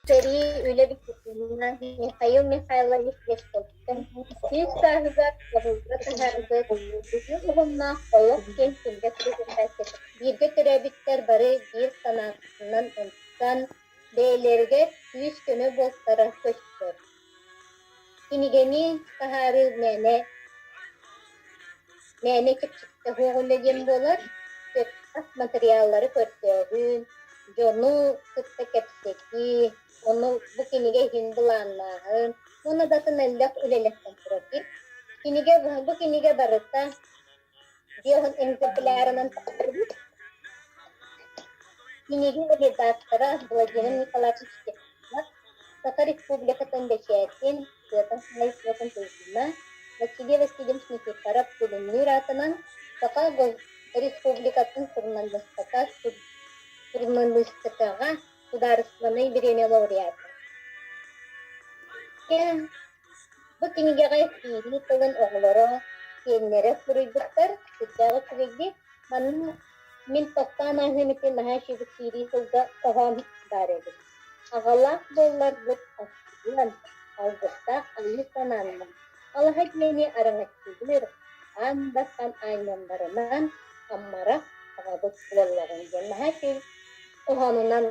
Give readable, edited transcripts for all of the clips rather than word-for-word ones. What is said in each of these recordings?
Сэрии үлэ битиитинэн Михаил Михайлович Лесковтан сүүс сааһыгар баһылыга таһаарбыт Бүгүн уһуннаах олох диэн кинигэ презентацията. Бииргэ төрөөбүттэр бары биир санаатынан ылсан, бэйэлэригэр күүс-көмө буолтара көстөр. Кинигэни таһаарыы мээнэ мээнэ чэпчэкитэ суох үлэ диэн буолар. Сөптөөх матырыйааллары көрдөөһүн, дьону кытта кэпсэтии, ону бу кинигэ иһин былааннааһын уонна да атын элбэх үлэлэртэн турар. Кинигэ бу кинигэ барыта 50 экземплярынан тахсыбыт. Кинигэ редактора Владимир Николаевич Степанов, Саха Республикатын бэчээтин, тыатын хаһаайыстыбатын туйгуна Василий Васильевич Никифоров Күлүмнүүр аатынан Саха Республикатын суруналыыстыкаҕа судаарыстыбаннай бириэмийэ лауреата. Бу кинигэҕэ киирии тылын оҕолоро, сиэннэрэ суруйбуттар, сүрдээх үчүгэйдик. Манна мин тохтоон ааһыам ити наһаа үчүгэй киирии тылга хоһоон баар эбит. Аҕалаах буолларбыт астынан, алгыстаах айыы санааннан, алаһа дьиэни араҥаччылыыр аан бастаан аанньалларынан аммарах аҕабыт буоллаҕын диэн наһаа үчүгэй хоһоонунан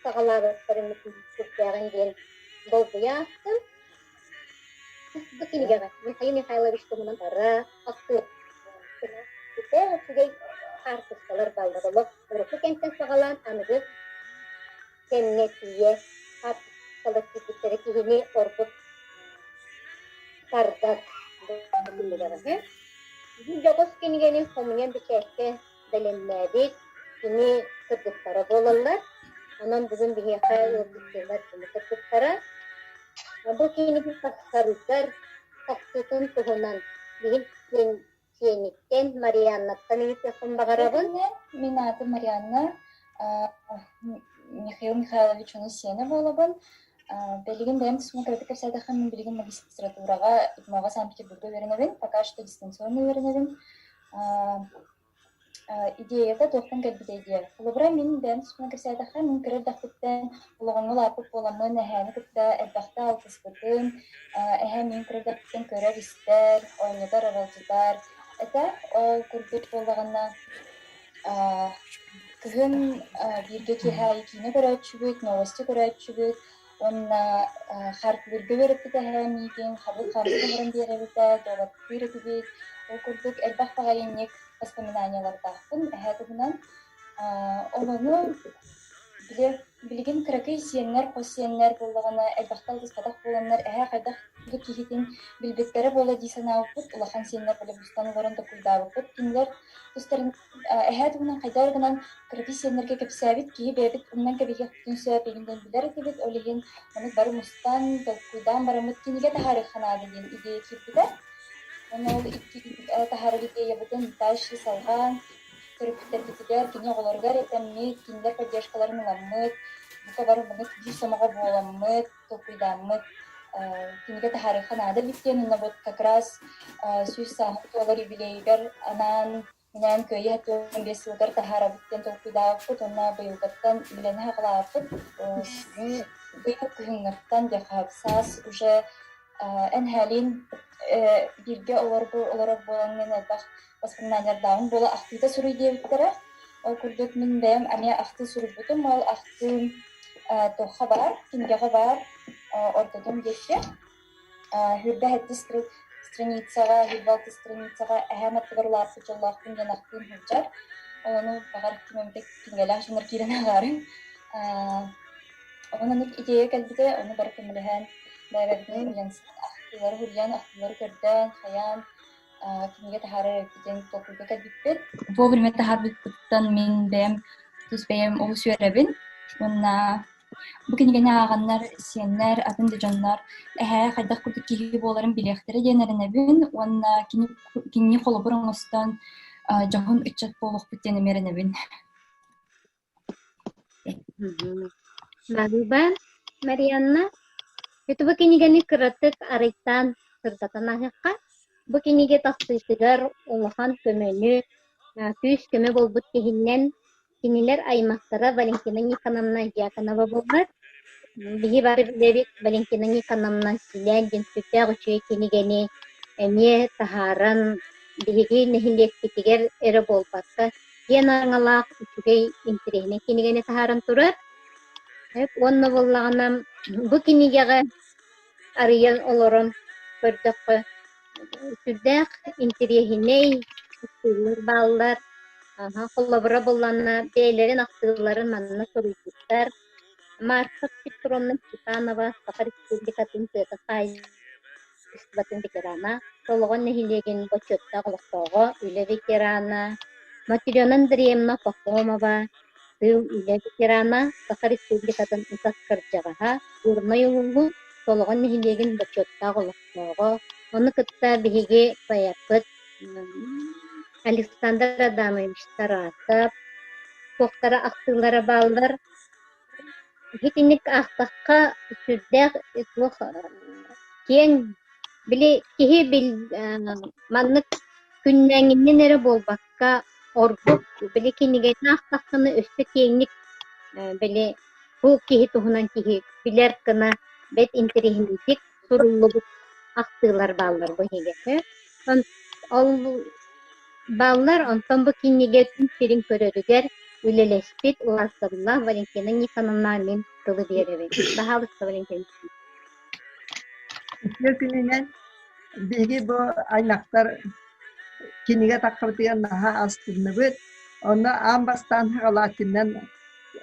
саҕалаабыттарын сүрдээҕин диэн долгуйа аахтым. Бу кинигэҕэ Михаил Михайлович туһунан ара ахтыы үчүгэй хаартыскалар бааллар. Олох урукку кэмтэн саҕалаан аныгы кэмҥэ тиийэ хаартыскалар киирбиттэрэ киһини ордук тардар бу кинигэҕэ. Бу дьоҕус кинигэни хомуйан бэчээккэ бэлэмнээбит кини кыргыттара буолаллар. Онон бүгүн биһиэхэ ыалдьыттыылар кини кыргыттара. Бу кинигэ тахсарыгар тахсыытын туһунан биһи сиэниттэн Марианнаттан ыйытыахпын баҕарабын. Мин аатым Марианна, Михаил Михайлович ону сиэнэ буолабын. Билигин бэйэм туспун кыратык кэпсээтэххэ, мин билигин магистратураҕа ИТМО-ҕа Санкт-Петербурга үөрэнэбин, пока что дистанционно үөрэнэбин. Идеята туохтан кэлбитэй диэ. Холобура, мин бэйэм туспунан кэпсээтэххэ, мин кыра эрдэхпиттэн олоҕуҥҥа улааппыт буоламмын, эһээни кытта элбэхтэ алтыспытым. Эһээм мин кыра эрдэхпиттэн көрөр-истэр, оонньотор, аралдьытар этэ. Ол курдук буоллаҕына, кыһын бииргэ киэһэ аайы киинэ көрөөччүбүт, новости көрөөччүбүт уонна хаартылыырга үөрэппит эһээм миигин, хабыр хаамыска оҥорон биэрэбитэ, дуобаттыыр этибит. Ол курдук элбэх баҕайынньык воспоминаниелардаахпын эһээ туһунан. Ол ону били билигин кыракый сиэннэр, хос сиэннэр буоллаҕына элбэхтэ алтыспатах буоланнар эһээ хайдах бу киһитин билбиттэрэ буолуо дии санаабыппыт. Улахан сиэннэр били мустан олорон толкуйдаабыппыт. Кинилэр тустарын эһээ туһунан хайдах эрэ гынан кыракый сиэннэргэ кэпсээбит киһи бэйэбит умнан кэбиһиэхпитин сөп игин диэн билэр этибит. Ол иһин маннык бары мустан, толкуйдаан бараммыт кинигэ таһаарыахха наада диэн идея киирбитэ. Уонна ол икки таһаарар идеябытын дальше салҕаан төрөппүттэрбитигэр, кини оҕолоругар этэммит, кинилэр поддержкаларын ыламмыт, бука бары маннык биир сомоҕо буоламмыт, толкуйдааммыт кинигэ таһаарыахха наада эбит диэн уонна вот как раз 100 сааһын туолар юбилейыгар анаан минээн кыайыы 75 сылыгар таһаарабыт диэн толкуйдаабыппыт уонна быйылгыттан үлэни саҕалаабыппыт. Быйыл кыһыҥҥыттан диэххэ саас уже эн эһээлиин бииргэ олорор буолаҥҥын элбэх воспоминаниялардаабын буола ахтыыта суруй диэбиттэрэ. Ол курдук мин бэйэм эмиэ ахтыы суруйбутум. Ол ахтыым туохха баар, кинигэҕэ баар ортотун диэки. Сүүрбэ сэттис страницаҕа, 26 страницаҕа эһээм аттыгар улааппыт дьоллоохпун диэн ахтыым сылдьар. Ол ону баҕар ким эмит кинигэлээх дьоннор киирэн ааҕаарыҥ. Онон оннук идея кэлбитэ, ону бары көмөлөһөн, бэйэбитинэн уйансан, ахтыылары суруйан, ахтыылары көрдөөн, хайаан кинигэ таһаарар эбиппитин толкуйга кэлбиппит. Вовремя таһаарбыппыттан мин бэйэм тус бэйэм олус үөрэбин уонна бу кинигэни ааҕаннар сиэннэр, атын да дьоннор эһээ хайдах курдук киһи буоларын билиэхтэрэ диэн эрэнэбин уонна кини кинини холобур оҥостон дьоһун ыччат буолуохпут диэн эмиэ эрэнэбин. Марыба, Марианна, ити бу кинигэни кыратык арыйтаан сырдатан ааһыахха. Бу кинигэ тахсыытыгар улахан көмөнү, күүс-көмө буолбут киһиннэн кинилэр аймахтара Валентина Никоновна Дьяконова буолар. Биһи бары билэбит Валентина Никоновна Силээн диэн сүрдээх үчүгэй кинигэни эмиэ таһааран биһиги нэһилиэкпитигэр эрэ буолбакка, киэн араҥалаах үчүгэй интэриэһинэй кинигэни таһааран турар. Уонна буоллаҕына бу кинигэҕэ арыйан олорон көрдөххө сүрдээх интэриэһинэй ахтыылар бааллар. Холобура буоллаҕына бэйэлэрин ахтыыларын манна суруйбуттар. Марфа Петровна Степанова Саха Республикатын тыатын хаһаайыстыбатын ветерана, Солоҕон нэһилиэгин бочуоттаах олохтооҕо, үлэ ветерана, Матрена Андреевна Пахомова тыыл үлэ ветерана, Саха Республикатын ытык кырдьаҕаһа, Горнай улууһун Солоҕон нэһилиэгин бочуоттаах олохтооҕо, ону кытта биһиги поэппыт Александр Адамович Тарасов туохтара ахтыылара бааллар. Итинник аахтахха сүрдээх туох киэҥ били киһи маннык күннээҥҥинэн эрэ буолбакка ордук били кинигэни аахтаххына өссө киэҥник били бу киһи туһунан киһи билэр гына бэрт интэриэһинэйдик суруллубут ахтыылар бааллар бу иһигэ. Ол бааллар, онтон бу кинигэ күн сирин көрөрүгэр үлэлэспит убаастабыллаах Валентина Никоновна мин тылы биэрэбин. Баһаалыста, Валентина. Үтүө күнүнэн биһиги бу аймахтар кинигэ таххыбытыгар наһаа астынныбыт. Онно аан бастаан хаҕалааччынан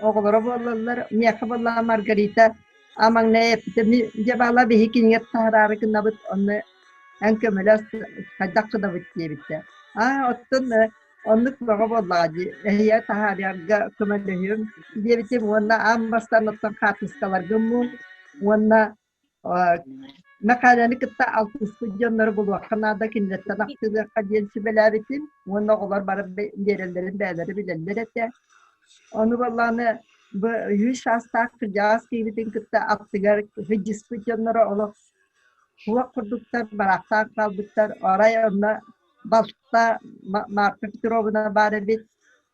оҕолоро буоллаллар. Миэхэ буоллаҕа Маргарита а маҥнай эппитэ дьэ баала биһи кинигэ таһараары гынабыт онно эн көмөлөс хайдах гынабыт диэбиттэ. Аа оттон оннук бөҕө буоллаҕа дии эһиэ таһаарыарга көмөлөһүөм диэбитим уонна аан бастаан оттон хаартыскаларгын муун уонна Мэхээлэни кытта алтыспыт дьоннору булуохха наада, кинилэртэн ахтылыахха диэн сүбэлээбитим уонна оҕолор бары биэрэллэрин бэйэлэрэ билэллэр этэ. Ону буоллаҕына бу үһүс саастаах кырдьаҕас киһибитин кытта аттыгар сылдьыспыт дьонноро олох суох курдуктар, бараахтаан хаалбыттар. Арай онно балта Марфа Петровна баар эбит.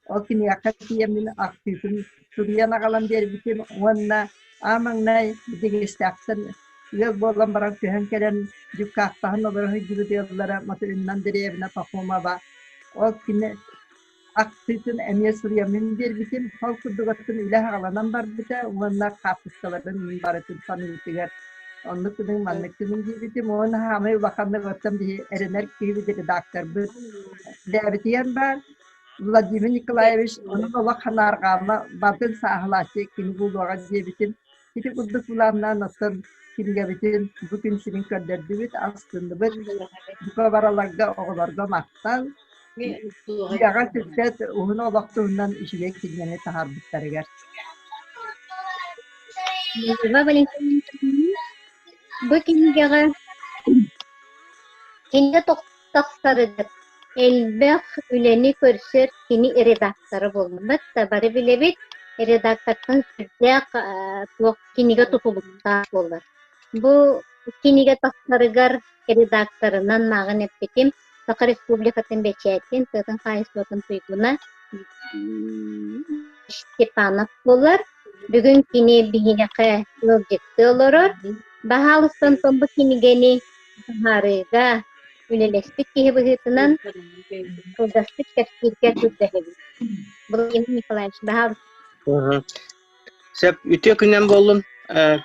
Ол киниэхэ тиийэммин ахтыытын суруйан аҕалан биэрбитим уонна аа маҥнай Дьиҥистээхтэн ыал буолан баран көһөн кэлэн дьуккаахтаһан олоро сылдьыбыт ыаллара Матырыынна Андреевна Пахомова ол кини ахтыытын эмиэ суруйаммын биэрбитим. Ол курдук оттон үлэ саҕаланан барбыта уонна хаартыскаларын мин барытын саныыбытыгар оннук гыныҥ, маннык гыныҥ диэбитим. Уонна саамай улаханнык оттон биһи эрэнэр киһибит редакторбыт Лээбитийэн баар Владимир Николаевич онон олох ханаарҕаама бардын сааһылааччы кини буолуоҕа диэбитим. Ити курдук былааннаан оттон кинигэбитин бу күн сирин көрдөрдүбүт, астынныбыт. Бука бараларга оҕолорго махтал. Үйэҕэ сүппэт уһун олох туһунан үчүгэй кинигэни таһаарбыттарыгар. Ева Валентиновна, бу кинигэҕэ кинигэ тахсарыгар элбэх үлэни көрсөр кини редактора буолбут да бары билэбит редактортан сүрдээх туох кинигэ тутулуктаах буолар. Бу кинигэ тахсарыгар редакторынан мааҕын эппитим Саха Республикатын бэчээтин тыатын хаһаайыстыбатын туйгуна Степанов буолар. Бүгүн кини биһиэхэ ыалдьыттыы олорор. Баһаалыстан бу кинигэни таһаарыыга үлэлэспит киһи быһыытынан кылгастык кэпсииргэ көрдөһөбүн. Владимир Николаевич, баһаалыста. Сөп, үтүө күнүнэн буоллун,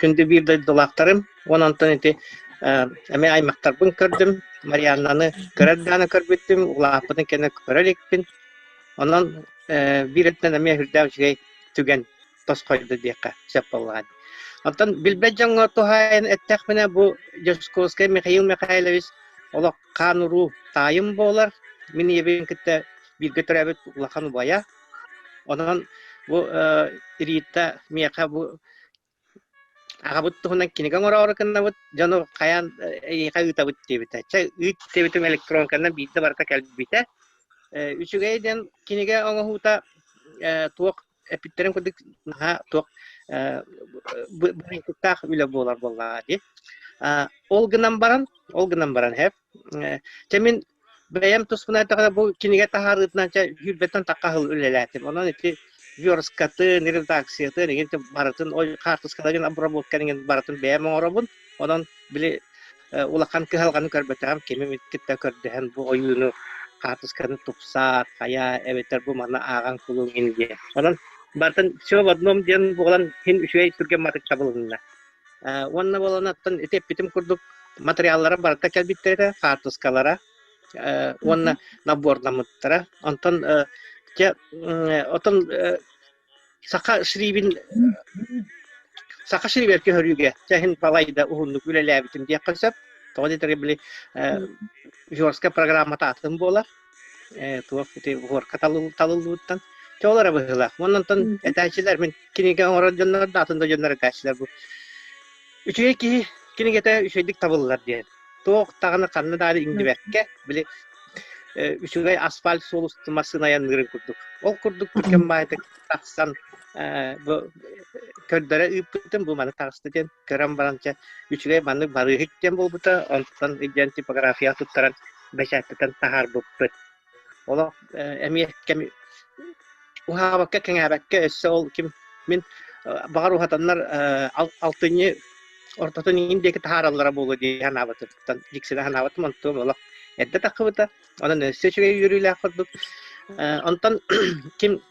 күндү биир дойдулаахтарым. Уон онтон ити эмиэ аймахтарбын көрдүм. Марианнаны көрөр даҕаны көрбүттүм, улааппытын кэннэ көрө иликпин. Онон биир өттүнэн эмиэ сүрдээх үчүгэй түгэн тосхойдо диэххэ сөп буоллаҕа. Оттон билбэт дьоҥҥо туһаайан эттэхпинэ, бу Дьоскуоскай Михаил Михайлович олох хаан-уруу таайым буолар. Мин ийэбин кытта бииргэ төрөөбүт улахан убайа. Онон бу Рита миэхэ бу аҕабыт туһунан кинигэ оҥороору гыннабыт, дьону хайаан эйиэхэ ыытабыт диэбитэ. Чэ, ыыт диэбитим электронканан биирдэ барыта кэлбитэ. Үчүгэй диэн кинигэ оҥоһуута туох эппиттэрин курдук наһаа туох бырайыктаах үлэ буолар буоллаҕа дии. Ол гынан баран, ол гынан баран һэп. Чэ мин бэйэм туспунан эттэххинэ бу кинигэ таһаарыытынан чэ сүүрбэттэн тахха сыл үлэлээтим. Онон ити версткатын, редакциятын, игин барытын хаартыскаларын обработканы игин барытын бэйэм оҥоробун. Онон били улахан кыһалҕаны көрбөтөҕүм, кими кытта көрдөһөн бу ойууну хаартысканы тупсаар, хайа эбэтэр бу маны ааҕан кулуҥ иҥин диye. Онон барытын все в одном диэн буолан син үчүгэй түргэн матык табылынна. Уонна буолан оттон ити эппитим курдук материаллара барыта кэлбиттэрэ, хаартыскалара уонна набордаммыттара. Онтон дьэ отон саха шрибин саха шрибэр көһөрүүгэ чэһин балайда уһуннук үлэлээбитим диэххэ сөп. Тоҕо диэтэр били верстка программата атын буолар. Туох ити уорка талыллыбыттан. Чэ ол эрэ быһыылаах. Уонна онтон этээччилэр мин кинигэ оҥорор дьоннор да атын да дьоннор этээччилэр бу. Үчүгэй киһи кинигэтэ үчүгэйдик табыллар диэн. Туох даҕаны ханна даҕаны иҥнибэккэ, били үчүгэй асфальт суол устун массыына айанныырын курдук. Ол курдук түргэн баайытык тахсан бу көрдөрө ыыппытым, бу маны таҕыста диэн көрөн баран чэ үчүгэй маннык барыыһык диэн буолбута, онтон илдьэн типография туттаран бэчээттэтэн таһаарбыппыт. Олох эмиэ кэм уһаабакка кэҥээбэккэ өссө ол ким мин баҕар уһатаннар алтынньы ортотун иҥин диэки таһаараллара буолуо дии санаабытыттан дьиксинэ санаабытым онтум олох эрдэ таххыбыта онон өссө үчүгэй үөрүүлээх курдук онтон ким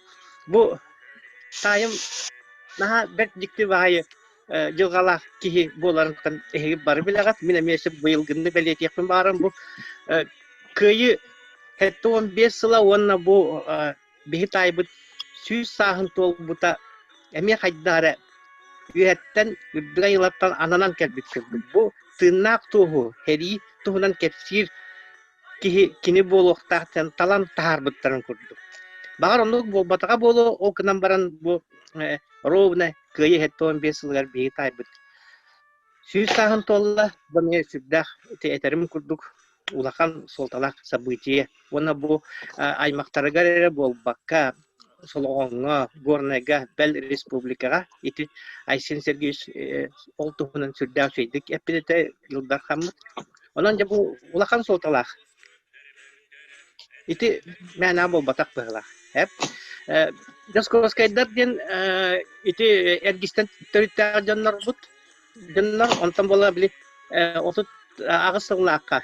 бу таайым наһаа бэрт дьикти баҕайы дьылҕалаах киһи буоларыттан эһиги бары билэҕит. Мин эмиэ сөп быйылгынны бэлиэтиэхпин баҕарам бу Кыайыы 75 сыла уонна бу биһи таайбыт 100 сааһын туолбута эмиэ хайдах эрэ үөһэттэн үрдүк айылаттан ананан кэлбит курдук. Бу тыыннаах туоһу сэрии туһунан кэпсиир киһи кини буолуохтаах диэн талан таһаарбыттарын курдук. Баҕар оннук буолбатаҕа буолуо, ол гынан баран бу ровно Кыайыы 75 сылыгар биһиги таайбыт 100 сааһын туолла, бу эмиэ сүрдээх ити этэрим курдук улахан суолталаах событие. Уонна бу аймахтарыгар эрэ буолбакка, Солоҕоҥҥо, Горнайга, бэл республикаҕа ити Айсен Сергеевич ол туһунан сүрдээх үчүгэйдик эппит этэ Ил Дархаммыт. Онон дьэ бу улахан суолталаах. Ити мээнэ буолбатах быһыылаах. Эп. Дьоскуоскайдар диэн ити эргистэн төрүттээх дьоннорбут. Дьоннор онтон буола били 38 сыллаахха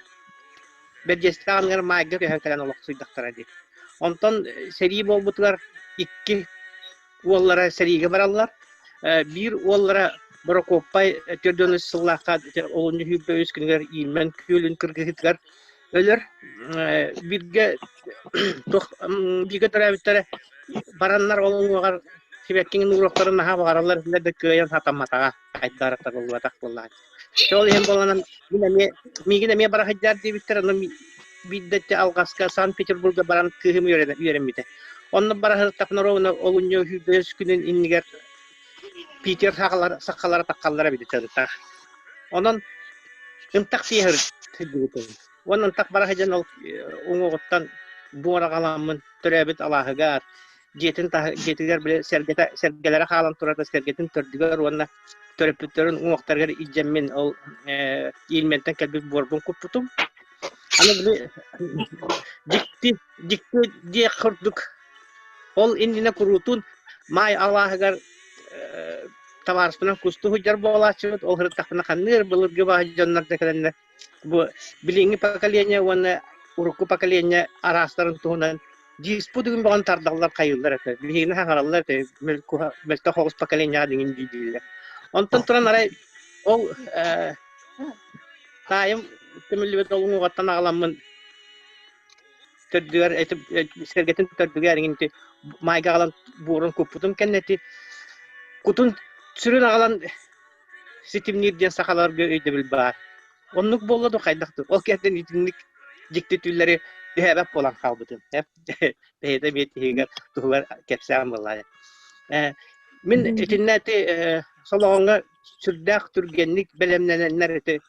Бэрдиэстээх анныгар Маайга көһөн кэлэн олохсуйдахтара дии. Онтон сэрии буолбутугар икки уоллара сэриигэ бараллар. Биир уоллара Борокуоппай 43 сыллаахха олунньу 23 күнүгэр Ииммэн күөлүн кыргыһыытыгар өлөр. Бииргэ туох бииргэ төрөөбүттэрэ бараннар ол уҥуоҕар сибэккиҥин ууруохтарын наһаа баҕараллар этилэр да кыайан сатамматаҕа хайдара табыллыбатах буоллаҕа. Ол иһин буоланан мин эмиэ миигин эмиэ бара сылдьаар диэбиттэр, ону биирдэ алҕаска Санкт-Петербурга баран кыыһым үөрэммитэ. Онно бара сырыттахпына ровно олунньу 25 күнүн иннигэр Питер сахалара, сахалара таххаллара эбит ынтах. Онон ынтах сиэһэр сылдьыбытым. Уонна ынтах бара сылдьан ол уҥуоҕуттан буораҕаламмын төрөөбүт алааһыгар дьиэтин таһ дьиэтигэр били сэргэтэ сэргэлэрэ хаалан турар сэргэтин төрдүгэр уонна төрөппүттэрин уҥуохтарыгар илдьэммин ол Ильментэн кэлбит буорбун куппутум. Аны били дьикти дьикти диэх курдук ол иннинэ куруутун Маай алааһыгар табаарыспынан кустуу сылдьар буолааччыбыт. Ол сырыттахпына ханныыр былыргы баҕа дьоннор да кэлэннэр бу билиҥҥи поколение уонна урукку поколение араастарын туһунан диспут үгүн бөҕөн тардаллар хайыыллар этэ. Биһигини хаҥараллар этэ мөлтөх оҕус поколениеҕа диҥин дииллэр. Онтон туран арай ол таайым көмүллүбүт ол уҥуоҕуттан аҕаламмын төрдүгэр сэргэтин төрдүгэр иҥин ити маайга аҕалан буорун куппутум кэннэ ити кутун сүрүн аҕалан ситимниир диэн сахаларга өйдөбүл баар. Оннук буолла дуу хайдах дуу? Ол кэнниттэн итинник дьикти түүллэри түһээбэт буолан хаалбытым. Бэйэтэ эмиэ тиһигэр туһугар кэпсээн буоллаҕа. Мин итиннэ ити Солоҕоҥҥо сүрдээх түргэнник бэлэмнэнэннэр ити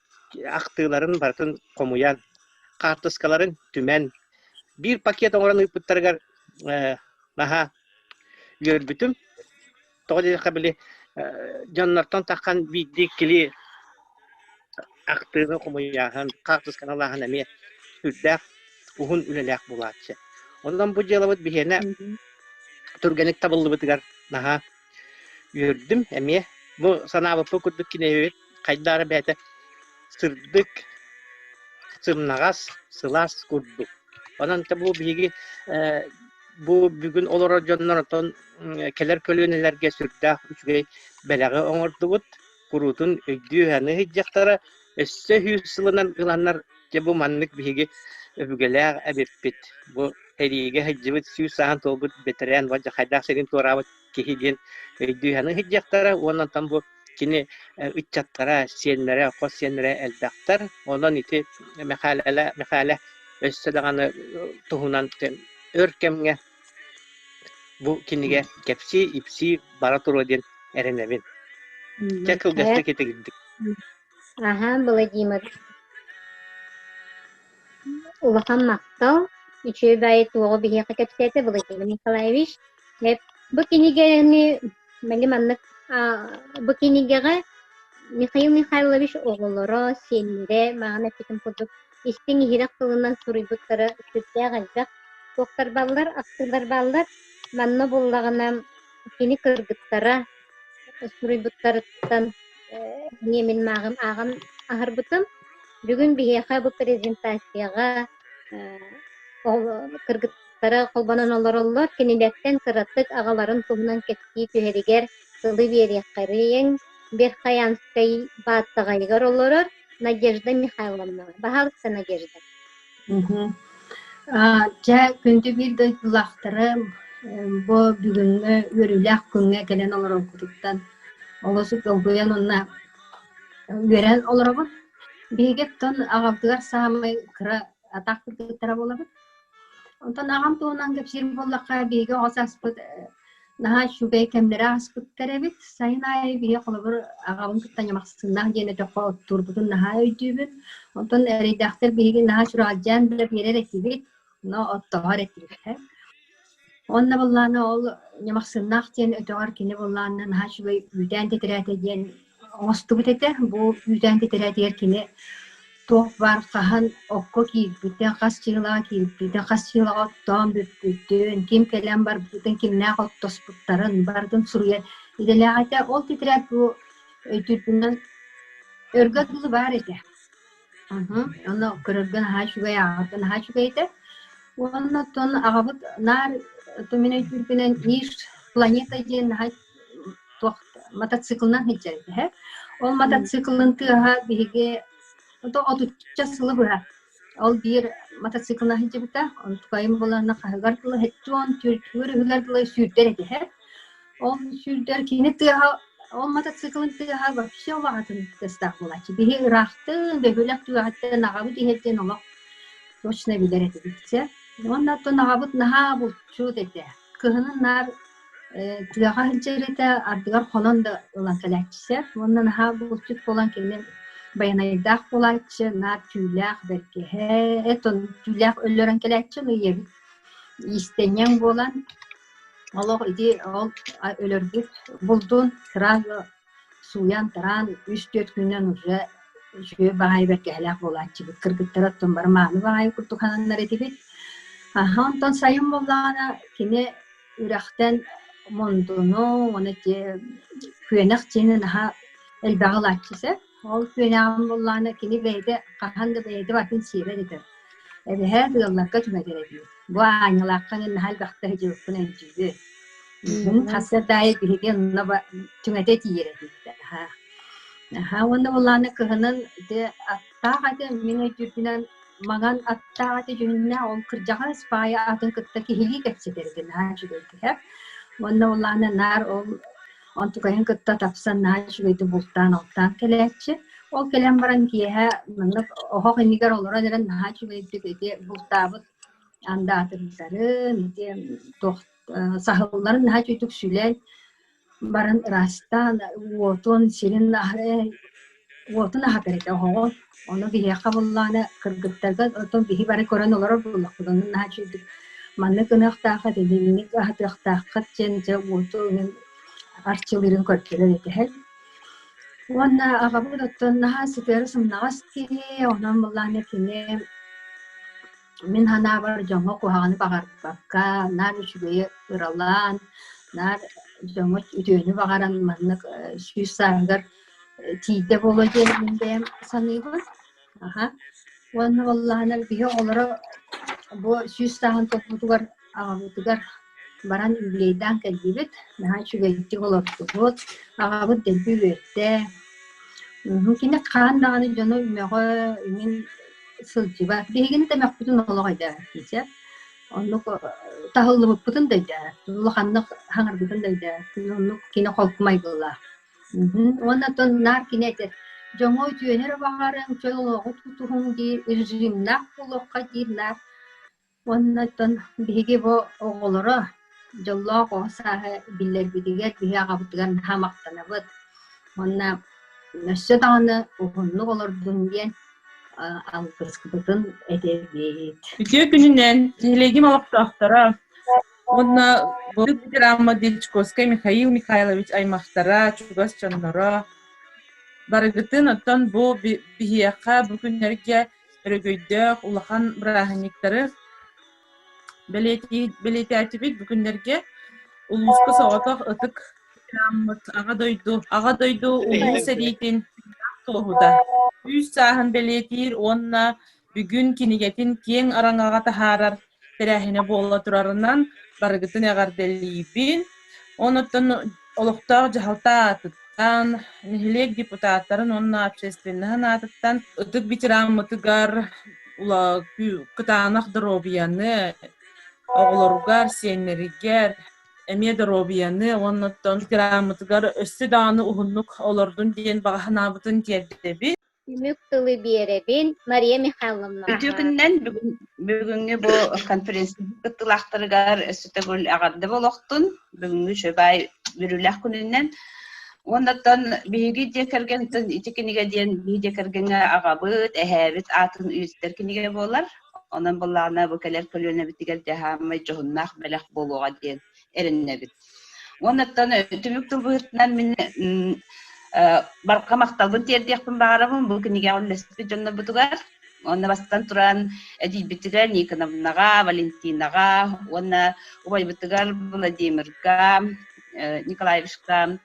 ахтыыларын барытын хомуйан, хаартыскаларын түмэн, биир пакет оҥорон ыыппыттарыгар наһаа үөрбүтүм. Тоҕо диэтэххэ, били дьоннортон таххан биирдии кили ахтыыны хомуйааһын, хаартысканы ылааһын эмиэ сүрдээх уһун үлэлээх буолааччы. Онон бу дьыалабыт биһиэнэ. Түргэнник табыллыбытыгар наһаа үөрдүм эмиэ. Бу санаабыппыт курдук кинигэбит хайдах эрэ бэйэтэ сырдык, сымнаҕас, сылаас курдук. Онон бу биһиги бу бүгүн олорор дьоннор оттон кэлэр көлүөнэлэргэ сүрдээх үчүгэй бэлэҕи оҥордубут. Куруутун өйдүү-саныы сылдьыахтара. Өссө үһүс сылынан ыланнар дьэ бу маннык биһиги өбүгэлээх эбиппит. Бу сэриигэ сылдьыбыт 100 сааһын туолбут бэтэрээн уонна хайдах сирин туораабыт киһи диэн өйдүү-саныы сылдьыахтара уонна оттон бу кини ыччаттара, сиэннэрэ, хос сиэннэрэ элбэхтэр. Онон ити Мэхээлэлэ Мэхээлэ өссө даҕаны туһунан өр кэмҥэ бу кинигэ кэпсии-ипсии бара туруо диэн эрэнэбин. Чэ кылгастык итигирдик. Аһа, Владимир. Улахан махтал. Үчүгэй баайы туоҕу биһиэхэ кэпсээтэ Владимир Николаевич. Бу кинигэни мэлдьи маннык бу кинигэҕэ Михаил Михайлович оҕолоро, сиэннэрэ маҕан эппитим курдук истиҥ иһирэх тылынан суруйбуттара сүрдээх элбэх. Туохтар бааллар, ахтыылар бааллар. Манна буллаҕына кини кыргыттара суруйбуттарыттан эмиэ мин мааҕым ааҕан аһарбытым. Бүгүн биһиэхэ бу презентацияҕа кыргыттара холбонон олороллор. Кинилэртэн кыратык аҕаларын туһунан кэпсии түһэригэр тылы биэриэххэриҥ. Верхоянскай Бааттаҕайыгар олорор Надежда Михайловнаҕа. Баһаалыста, Надежда. Дьэ, күндү биир дойдулаахтарым, бу бүгүҥҥү үөрүүлээх күҥҥэ кэлэн олороргутуттан олус долгуйан уонна үөрэн олоробут. Биһиги оттон аҕабытыгар саамай кыра атаах кыргыттара буолабыт. Онтон аҕам туһунан кэпсиир буоллахха, биһиги оҕо сааспыт наһаа үчүгэй кэмнэрэ ааспыттар эбит. Сайын аайы биһиги холобур аҕабын кытта ньамахсыннаах диэн өтөххө оттуурбутун наһаа өйдүүбүн. Онтон эрэйдээхтэр биһиги наһаа сүрэҕэлдьээн да биэрэр этибит, но оттоһор этибит. Уонна быллаана ол ньамахсыннаах диэн өтөҕөр кини быллаана наһаа үчүгэй үүтээн тэтэрээтэ диэн оҥостубут этэ. Бу үүтээн тэтэрээтигэр кини туох баар хаһан окко киирбитэ, хас дьыалаҕа киирбитэ, хас дьыалаҕа оттоон бүппүтүн, ким кэлэн барбытын, кимнээх оттоспуттарын барытын суруйар идэлээх этэ. Ол тэтэрээт бу өйдүүрбүнэн өргө дылы баар этэ. Онно көрөргө наһаа үчүгэй, ааҕарга наһаа үчүгэй этэ. Уонна оттон аҕабыт наар мин өйдүүрбүнэн Иж планета диэн наһаа туох мотоциклынан сылдьар этэ. Ол мотоциклын тыаһа биһиги отучча сылы быһа ол биир мотоциклынан сылдьыбыта. Онтукайым буоланна хаһыгар дылы һэттион түөртүгэр үһүгэр дылы сүүрдэр этэ. Ол сүүрдэр кини тыаһа ол мотоциклын тыаһа вообще улаҕатын тыастаах буолааччы. Биһи ыраахтын, бөһүөлэк түгэҕиттэн аҕабыт иһэр диэн олох точно билэр этибит. Уонна оттон аҕабыт наһаа булчут этэ. Кыһынын наар тыаҕа сылдьар этэ, ардыгар хонон да ылан кэлээччи. Уонна наһаа булчут буолан кини байанайдаах буолааччы, наар түүлээх бэргэһэ, түүлээх өллөрөн кэлээччи, ийэбит иистэнньэҥ буолан Олох ити ол өлөрбүт булдун сразу сууйан-тараан үс-түөрт күнүнэн уже үчүгэй баҕайы бэргэһэлээх буолааччыбыт. Кыргыттар оттон бары мааны баҕайы курдук сананнар этибит. Аха, онтон сайын буоллаҕына кини үрэхтэн мундуну уонна ити күөнэх дьиэни наһаа элбэҕи ылааччы сөп. Ол күөнэҕин буоллаҕына кини бэйэтэ хаһан да бэйэтэ барытын сиэбэт этэ. Эбэһээт ыалларга түҥэтэр эбит. Бу аанньалаахха наһаа элбэхтэ сылдьыбыппын өйдүүбүн. Хас да аайы биһиги онно түҥэтэ тиийэр этибит. Аһаа уонна буоллаҕына кыһынын ити аттаах этэ мин өйдүүрбүнэн маҥан аттаах этэ дьүһүннээх ол кырдьаҕас баайа атын кытта киһилии кэпсэтэр этэ наһаа үчүгэй киһи. Уонна буоллаҕына наар ол Онтукайын кытта тапсан наһаа үчүгэйдик бултаан-алтаан кэлээччи. Ол кэлэн баран киэһэ маннык оһох иннигэр олорон эрэн наһаа үчүгэйдик ити бултаабыт андаатырдарын, ити туох саһылларын наһаа үчүгэйдик сүлэн баран ыраастаан уотун, сирин уотун аһатар этэ оһоҕун. Ону биһиэхэ буллаҕына кыргыттарга оттон биһи бары көрөн олорор буоллахпыт. Онон наһаа үчүгэйдик маннык гыныахтааххыт, итинник аһатыахтааххыт диэн дьэ уоту арчылыырын көрдөрөр этэ. Уонна аҕабыт оттон наһаа сытыары сымнаҕас киһи, онон буллаҕына кини Мин санаабар дьоҥҥо куһаҕаны баҕарбакка, наар үчүгэйи ыралаан, наар дьоҥҥо үтүөнү баҕаран маннык 100 сааһыгар тиийдэ буолуо диэн мин бэйэм саныыбын. Аха. Уонна буоллаҕына биһи оҕолоро бу 100 сааһын туолбутугар аҕабытыгар баран юбилейдаан кэллибит. Наһаа үчүгэйдик олордубут. Аҕабыт дэлби үөрдэ. Кини хаһан даҕаны дьону мөҕө, иҥин сылдьыбат. Биһигини да мөхпүтүн олох өйдөөбөт. Оннук таһыллыбыппытын да өйдөөбөт. Улаханнык хаҥырбытын да өйдөөбөт. Оннук кини холку майгылаах. Уонна оттон наар кини этэр, дьоҥҥо үтүөнү эрэ баҕарыҥ, чөл олоҕу тутуһуҥ диир, режимнээх буолуохха диир наар. Уонна оттон биһиги бу оҕолоро дьоллоох оҕо сааһы биллэрбитигэр биһи аҕабытыгар наһаа махтанабыт. Уонна өссө даҕаны уһуннук олордун диэн алгыскытын этэбит. Үтүө күнүнэн нэһилиэгим олохтоохторо уонна ветеран Дьячковскай Михаил Михайлович аймахтара, чугас дьонноро барыгытын оттон бу биһиэхэ бу күннэргэ өрөгөйдөөх улахан бырааһынньыктары бэлиэтээтибит. Бу күннэргэ улууска соҕотох ытык Аҕа дойду Аҕа дойду Улуу сэриитин туоһута, 100 сааһын бэлиэтиир уонна бүгүн кинигэтин киэҥ араҥаҕа таһаарар тэрээһинэ буола турарынан барыгытын эҕэрдэлиибин. Онуттан олохтоох дьаһалта аатыттан, нэһилиэк депутаттарын уонна общественноһын аатыттан ытык ветераммытыгар кытаанах доруобуйаны, оҕолоругар, сиэннэригэр эмиэ доруобуйаны уонна оттон ветераммытыгар өссө даҕаны уһуннук олордун диэн баҕа санаабытын тиэрдэбит. Түмүк тылы биэрэбин Мария Михайловна. Үтүө күнүнэн бүгүн, бүгүҥҥү бу конференция кыттыылаахтарыгар өссө төгүл эҕэрдэ буолуохтун. Бүгүҥҥү үчүгэй үөрүүлээх күнүнэн. Уоннаттан биһиги дьиэ кэргэнтэн ити кинигэ диэн биһиги дьиэ кэргэҥҥэ аҕабыт, эһээбит аатын үйэтитэр кинигэ буолар. Онон буоллаҕына бу кэлэр көлүөнэбитигэр дьаһааммай дьоһуннаах бэлэх буолуоҕа диэн эрэннэбит. Уоннаттан түмүк тыл быһыытынан мин барҕа махталбын тиэрдиэхпин баҕарабын бу кинигэҕэ үллэспит дьоннорбутугар. Уонна бастатан туран эдьиийбитигэр Никоновнаҕа, Валентинаҕа уонна убайбытыгар Владимирга, Николаевичка.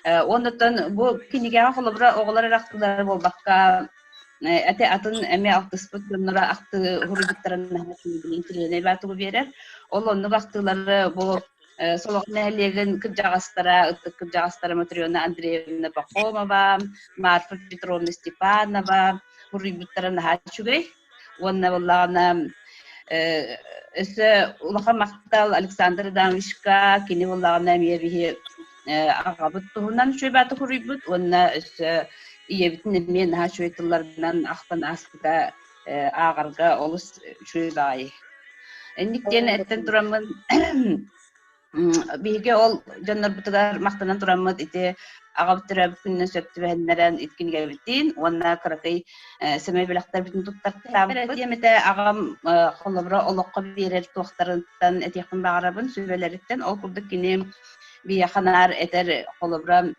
Уоннаттан бу кинигэҕэ холобура оҕолор эрэ ахтыллар буолбакка Этэ атын эмиэ алтыспыт дьонноро ахтыы уһуруйбуттарын наһаа интириэһинэй баатыгы биэрэр. Ол оннук ахтыылары бу Солох нэһилиэгин кырдьаҕастара, ытык кырдьаҕастара Матрена Андреевна Пахомова, Марфа Петровна Степанова уруйбуттара наһаа үчүгэй. Уонна буоллаҕына өссө улахан махтал Александр Адамовичка, кини буоллаҕына эмиэ биһи аҕабыт туһунан үчүгэй баатык уруйбут уонна өссө ийэбитин эмиэ наһаа үчүгэй тылларынан ахтан ааспыта ааҕарга олус үчүгэй баҕайы. Инник диэн эттэн тураммын биһиги ол дьоннорбутугар махтанан тураммыт ити аҕабыт төрөөбүт күнүнэн сөп түбэһиннэрэн ити кинигэбитин уонна кыракый сэмэй бэлэхтэрбитин туттартаабыппыт. Этиэм этэ аҕам холобура олоххо биэрэр туохтарыттан этиэхпин баҕарабын сүбэлэриттэн ол курдук кини биһиэхэ наар этэр холобура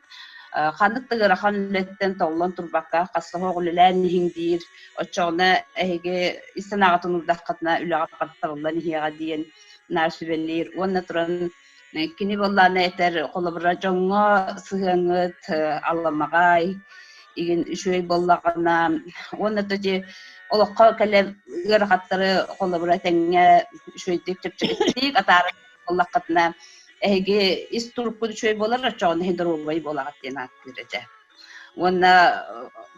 ханнык да ыарахан үлэттэн толлон турбакка хасыһа үлэлээн иһиҥ диир оччоҕуна эһиги ис санааҕытын уурдаххытына үлэҕэ табыллан иһиэҕэ диэн наар сүбэлиир уонна туран кини буоллаҕына этэр холобура дьоҥҥо сыһыаҥҥыт аламаҕай игин үчүгэй буоллаҕына уонна то дьи олоххо кэлэр ыарахаттары холобура тэҥҥэ үчүгэйдик чэпчэкитик атаарар буоллаххытына эһиги ис туруккут үчүгэй буолар оччоҕуна иһин доруобай буолаҕыт диэн ааттыыр этэ уонна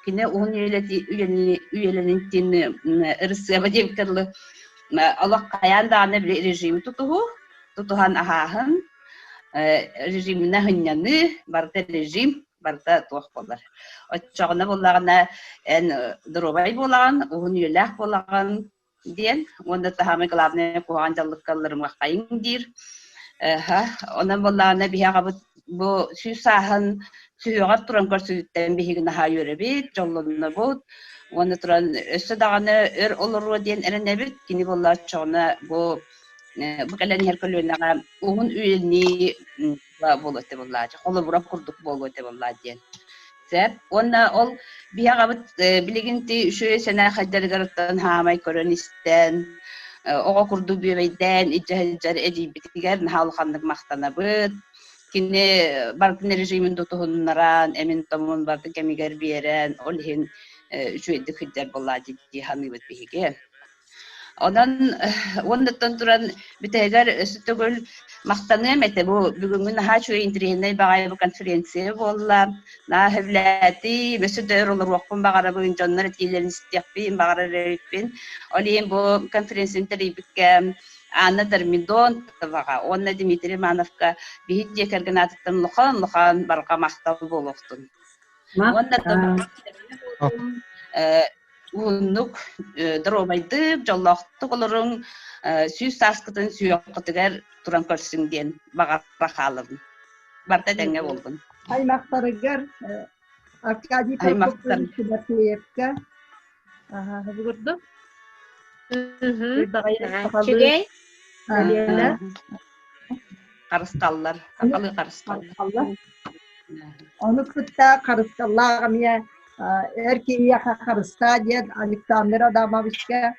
кини уһун үйэлэнитин ырысыаба диэбиккэ дылы олох хайаан даҕаны били режими тутуһуу тутуһан аһааһын режиминэ сынньаныы барыта режим барыта туох буолар оччоҕуна буоллаҕына эн доруобай буолаҕын уһун үйэлээх буолаҕын диэн уонна таһаамай главное куһаҕан дьаллыкка ылларымыаххайыҥ диир онон буоллаҕына биһи аҕабыт бу 100 сааһын сүһүөҕэр туран көрсүбүттэн биһиги наһаа үөрэбит, дьоллоннобут уонна туран өссө даҕаны өр олоруо диэн эрэнэбит. Кини буолла оччоҕуна бу бу кэлэн иһэр көлүөнэҕэ уһун үйэлэнии буолуо этэ буоллааччы, холобура курдук буолуо этэ буоллаа диэн. Сөп. Уонна ол биһи аҕабыт билигин ти үчүгэй сэнээ хайдарыгар хаамай көрөн истэн. оҕо курдук бүөбэйдээн илдьэ сылдьар эдьиийбитигэр наһаа улаханнык махтанабыт. Кини барытын режимин тутуһуннаран, эмин-томун барытын кэмигэр биэрэн, ол иһин үчүгэйдик сылдьар буоллаа дии саныыбыт биһиги. Онон уоннаттан туран бүтэһигэр өссө төгүл махтаныам этэ бу бүгүҥҥү наһаа үчүгэй интэриэһинэй баҕайы бу конференция буолла. Наһаа сөбүлээтим, өссө да өр олоруохпун баҕарабын, дьоннор этиилэрин истиэхпин баҕарар эбиппин. Ол иһин бу конференцияны тэрийбиккэ Анна Дормидонтоваҕа уонна Дмитрий Романовка биһик дьиэ кэргэн аатыттан улахан-улахан барҕа махтал буолуохтун. Уонна уһуннук доруобайдык, дьоллоохтук олоруҥ, сүүс сааскытын сүһүөххүтүгэр туран көрсүҥ диэн баҕара хаалабын. Барыта этэҥҥэ буоллун. Аймахтарыгар Аркадий Прокопьевич Тимофеевка Бугурду. Үчүгэй. Харысталлар. Хахалы харысталлар. Ону кытта харысталлаах эмиэ эр киһиэхэ харыстаа диэн Александр Адамовичка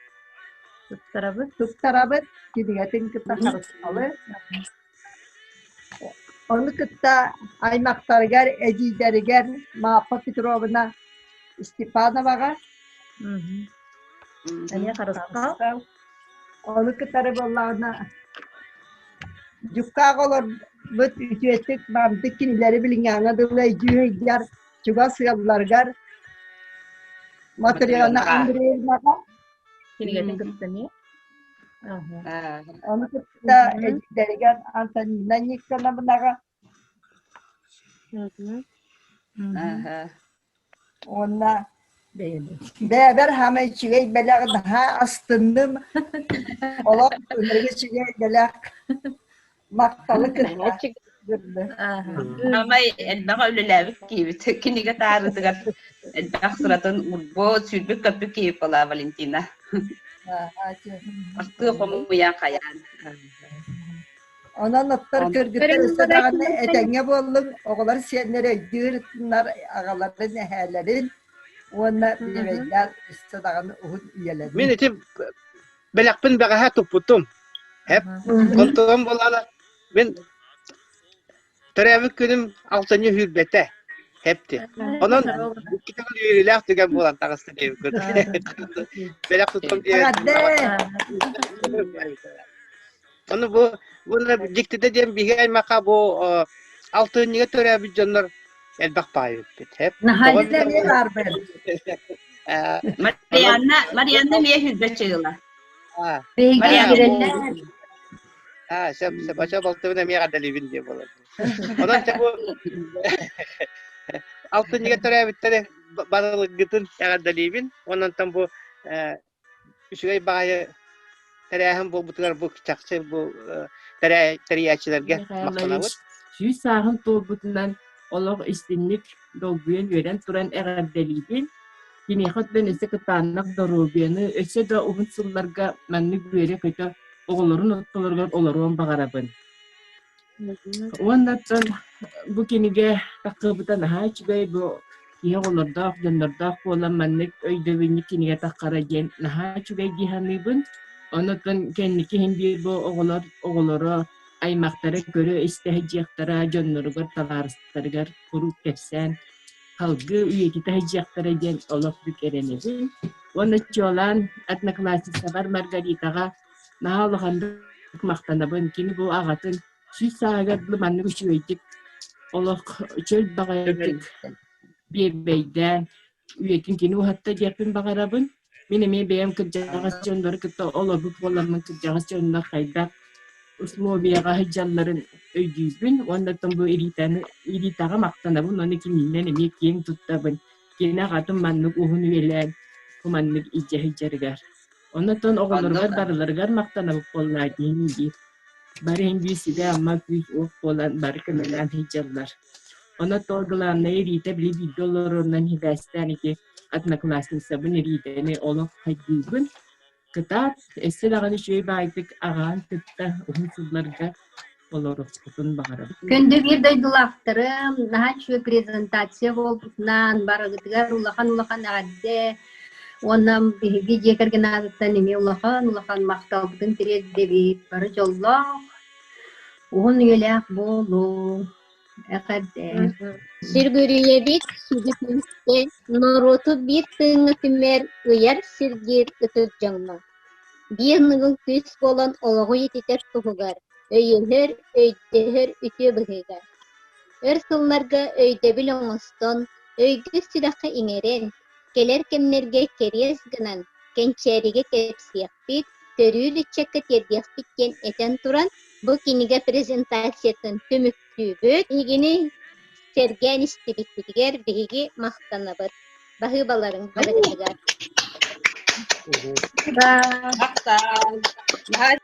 туттарабыт. Туттарабыт. Кинигэтин кытта харысталы. Ону кытта аймахтарыгар, эдьиийдэригэр Мааппа Петровна Степановаҕа Эмиэ харысхал. Ону кытары буоллаҕына дьуккаах олорбут үтүөтүк баамтык кинилэри билиҥҥээҥҥэ дылы өйдүү сылдьар чугас ыалларыгар Матрена Андреевнаҕа Кинигэтин кытта эмиэ. Ону кытта эдьиийдэригэр Антонина Никоновнаҕа Уонна бэйэбэр хаамай үчүгэй бэлэх наһаа астынным. Олох ынырык үчүгэй бэлэх. Махталы кытта. Амай элбэҕи үлэлээбит киһибит. Кинигэ таарытыгар элбэх сыратын уурбут, сүүрбүт-көппүт киһи буолаа Валентина. Ахтыы хомуйан хайаан. Онон оттор кыргыттар өссө даҕаны этэҥҥэ буоллуҥ, оҕолор сиэннэр өйдүүр аҕаларын, эһээлэрин уонна биэбэйдээн өссө даҕаны уһун үйэлэнин. Мин ити бэлэхпин бэҕэһээ туппутум. Эп, онтон буолаана мин Төрөөбүт күнүм алтынньы сүүрбэтэ. Хэпти. Онон икки төгүл үөрүүлээх түгэн буолан таҕыста диэбиккин. Бэлэх туттум Ону бу бу дьиктитэ диэн биһиги аймахха бу алтынньыга төрөөбүт дьоннор элбэх баайбыт. Хэп. Марианна, Марианна эмиэ сүүрбэ чыыла. Аа, сөп, сөп. Очо балтыбын эмиэ эҕэрдэлиибин диye буолар. Онон чэ бу алтынньыга төрөөбүттэри барылыггытын эҕэрдэлиибин. Онон бу үчүгэй баҕайы тэрээһин буолбутугар бу чахчы бу тэрийээччилэргэ махтанабыт. Сүүс сааһын туолбутунан олох истинник долгуйан үөрэн туран эҕэрдэлиибин. Киниэхэ оттон өссө кытаанах доруобуйаны, өссө да уһун сылларга маннык үөрэ-көтө оҕолорун ортолоругар олоруон баҕарабын. Уонна оттон бу кинигэ таххыбыта наһаа үчүгэй, бу киһи оҕолордоох, дьоннордоох буолан маннык өйдөбүнньүк кинигэ таххара диэн наһаа үчүгэй дии саныыбын. Онон кэнники иһин биир бу оҕолор оҕолоро аймахтара көрө-истэ сылдьыахтара, дьонноругар, табаарыстарыгар куруук кэпсээн салгыы үйэтитэ сылдьыахтара диэн олох бүк эрэнэбин. Уонна чуолаан одноклассницабар Маргаритаҕа наһаа улаханнык махтанабын. Кини бу аҕатын сүүс сааһыгар дылы маннык үчүгэйдик олох чөл баҕайытык биэрбэйдээн үйэтин кини уһатта диэхпин баҕарабын. Мин эмиэ бэйэм кырдьаҕас дьоннору кытта олорбут буоламмын кырдьаҕас дьоннор хайдах условияҕа сылдьалларын өйдүүбүн уонна оттон бу Ританы Ритаҕа махтанабын уонна кининэн эмиэ киэҥ туттабын. Кини аҕатын маннык уһун үйэлээн бу маннык илдьэ сылдьарыгар. Оннотон оҕолоругар барыларыгар махтанабыт буоллаа диэн биир. Бары иһин биир сүбэ-ама күүс-уох буолан бары көмөлөөн сылдьаллар. Онон главное Рита били бииргэ олорорунан сибээстээн ити одноклассницабын Ритэни олох хайгыыбын. Кытаат, өссө даҕаны үчүгэй баайдык аҕаан кытта уһун сылларга олоруохпутун баҕарабын. Күндү биир Уонна биһиги дьиэ кэргэн аатыттан эмиэ улахан улахан махталбытын тириэрдэбит. Бары дьоллоох, уһун үйэлээх буолуҥ. Эҕэрдэ. Сүргүрүйэбит сүдү күүскэ, норуоту биир тыыҥҥа түмэр, ыйар сирдиир ытык дьоҥҥо. Биир ныгыл күүс буолан олоҕу ититэр туһугар, өйөһөр, өйдөһөр үтүө быһыыга. Өр сылларга өйдөбүл оҥостон, өйгө-сүрэххэ иҥэрэн, кэлэр кэмнэргэ кэриэс гынан, кэнчээригэ кэпсиэхпит, төрүүр ыччакка тиэрдиэхпит диэн этэн туран, бу кинигэ презентациятын түмүктүүбүт. Эһигини сэргээн истибиккитигэр биһиги махтанабыт. Баһыыбаларыҥ барыгытыгар. Махтал.